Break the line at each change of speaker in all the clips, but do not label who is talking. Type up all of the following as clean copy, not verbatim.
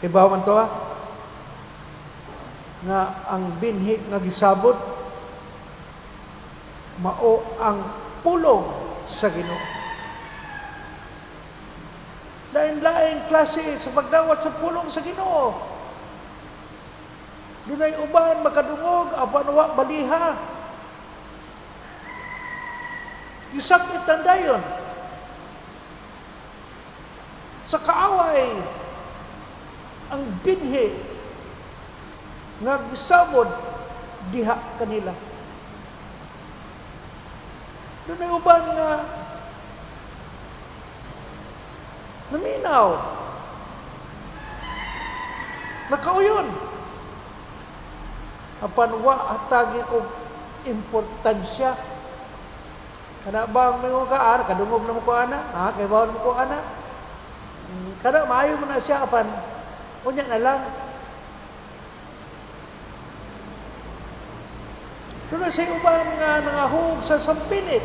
Ibaw man to ah, nga ang binhi nga gisabot mao ang pulong sa Ginoo. Lain-lain klase sa pagdawat sa pulong sa Ginoo. Dunay uban makadungog apan wa baliha. Gisakit ang dayon sa kaaway ang binhi nga gisabod diha kanila. Dunay uban nga naminaw, nakauyon, apan wa hatagi og importansya. Kana bang mingon ka, ah, kadungog na mo ko ana, ha, kay bawon mo ko ana. Kana maayo mo na siya apan unya na lang. Doon sa uban nga nangahug sa sampinit.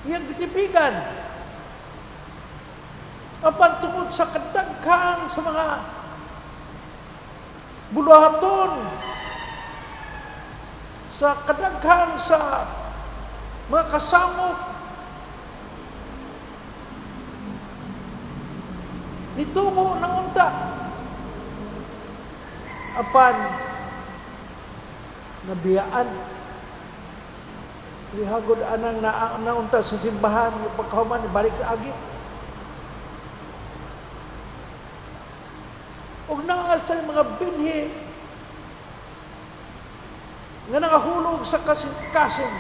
Iyang gitipigan. Apan tungod sa kadaghan sa mga buluhaton, sa kadaghan sa mga kasamok, nitubo ng unta. Apan nabiyaan. Trihagod anang naunta sa simbahan, pagkahuman, balik sa agi. Og naa sa mga binhi nga nangahulog sa kasing-kasing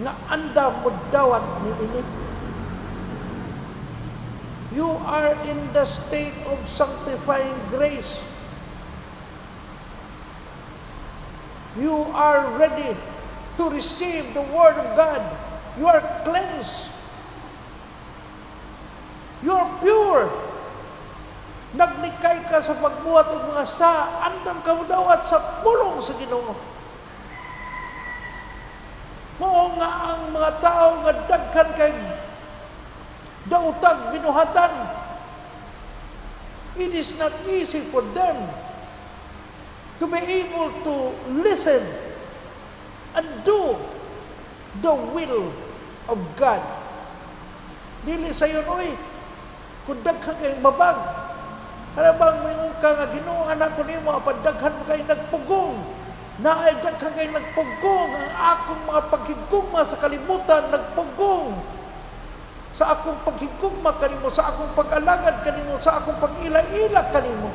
nga andam mo dawat ni ini. You are in the state of sanctifying grace. You are ready to receive the Word of God. You are cleansed. You are pure. Naglikay ka sa pagbuhat og mga sa, andam ka dawat sa pulong sa Ginoo. Mao nga ang mga tao nga daghan kay daotag binuhatan. It is not easy for them to be able to listen and do the will of God. Dili sayon, oy, kung daghan kay babag, ano bang mingon ka nga Ginoo anak ko nimo apan daghan mo kay nagpugong, naay daghan kay nagpugong ang akong mga paghigugma sa kalibutan, nagpugong sa akong paghigugma kanimo, sa akong pag-alagad kanimo, sa akong pag-ila-ila kanimo.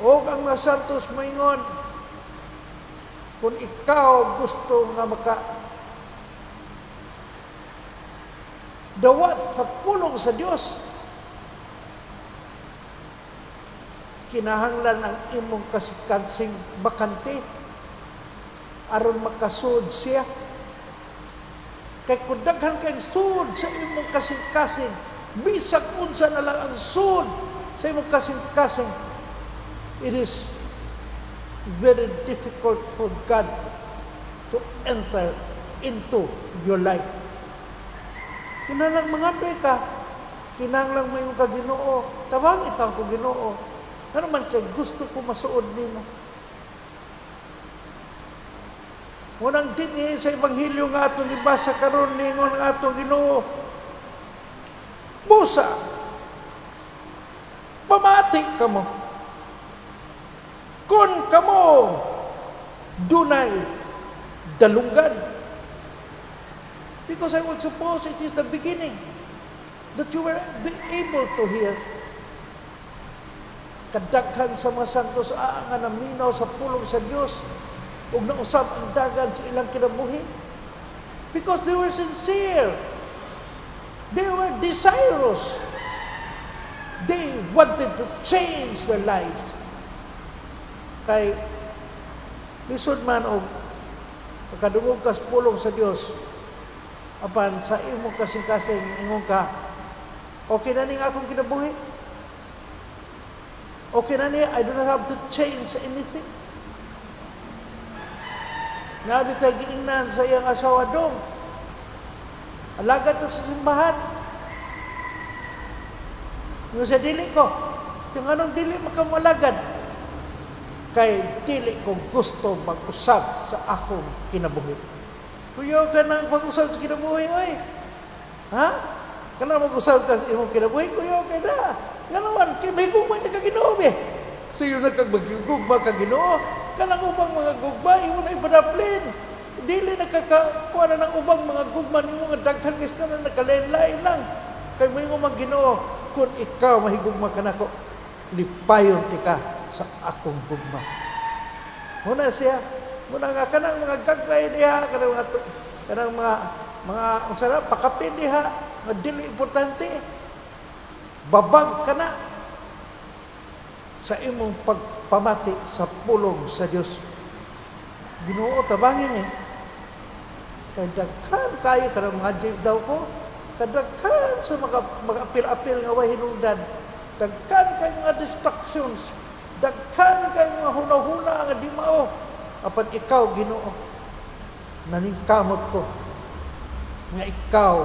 Og ang mga santos maingon, kung ikaw gusto nga maka dawat sa pulong sa Dios, kinahanglan ang imong kasing bakante aron makasud siya. Kay kung daghan kay sud sa imong kasing-kasing, bisag unsa na lang ang sud sa imong kasing-kasing, it is very difficult for God to enter into your life. Kinahanglan mangandoy ka, kinahanglan mo imong ka Ginoo, tabang itang ko Ginoo. Ano man kay gusto ko masuod nimo. Unang dinhi sa ebanghelyo nga atong gibasa karon ningon ang atong Ginoo. Busa, pamati kamo. Kung kamo dunay dalunggan. Because I would suppose it is the beginning that you were be able to hear. Kadaghan sa mga santos nga naminaw sa pulong sa Dios ug nausab ang dagan sa ilang kinabuhi. Because they were sincere. They were desirous. They wanted to change their lives. Kay lisod man og makadungog ka sa pulong sa Dios, apan sa imong kasing-kasing ingon ka, okay na ning akong kinabuhi. Okay na ni, I do not have to change anything. Nga bitay giingnan sa iyang asawa dong. Alagad ta sa simbahan. Yung sa dili ko. Yung anong dili makamalagad? Kay dili ko gusto mag-usab sa akong kinabuhi. Kuya ka nang pag-usab sa kinabuhi, oy. Ha? Kana mag-usab ka sa imong kinabuhi, kuya ka na. Nga naman, kay may gugma niya ka Ginoo be. So yun nagkagugma ka Ginoo, kanang ubang mga gugma, imo na ipadaplin. Dili nakakakuha na ng ubang mga gugma nimo nga daghan kay na nakalain-lain lang. Kay moingon man Ginoo, kung ikaw mahigugma kanako, lipayon ti ka sa akong gugma. Muna siya, muna nga kanang mga gagmay diha, kanang mga unsa na pakapin diha, nga dili importante. Babag ka na sa imong pagpamati sa pulong sa Dios. Ginoo, tabangin eh. Kay daghan kayo kanang mga jeep daw ko, kadaghan sa mga apil-apil nga way hinungdan. Daghan kay mga distractions, daghan kay mga huna-huna nga di mao. Apan ikaw, Ginoo, naningkamot ko nga ikaw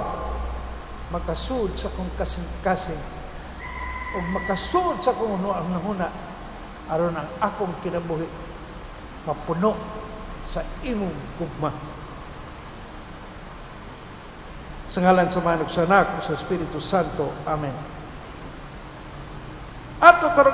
makasud sa akong kasing-kasing ug makasud sa akong hunahuna aron ang akong kinabuhi mapuno sa imong gugma. Sa ngalan sa Amahan, sa Anak, sa Espiritu Santo. Amen. Ato karong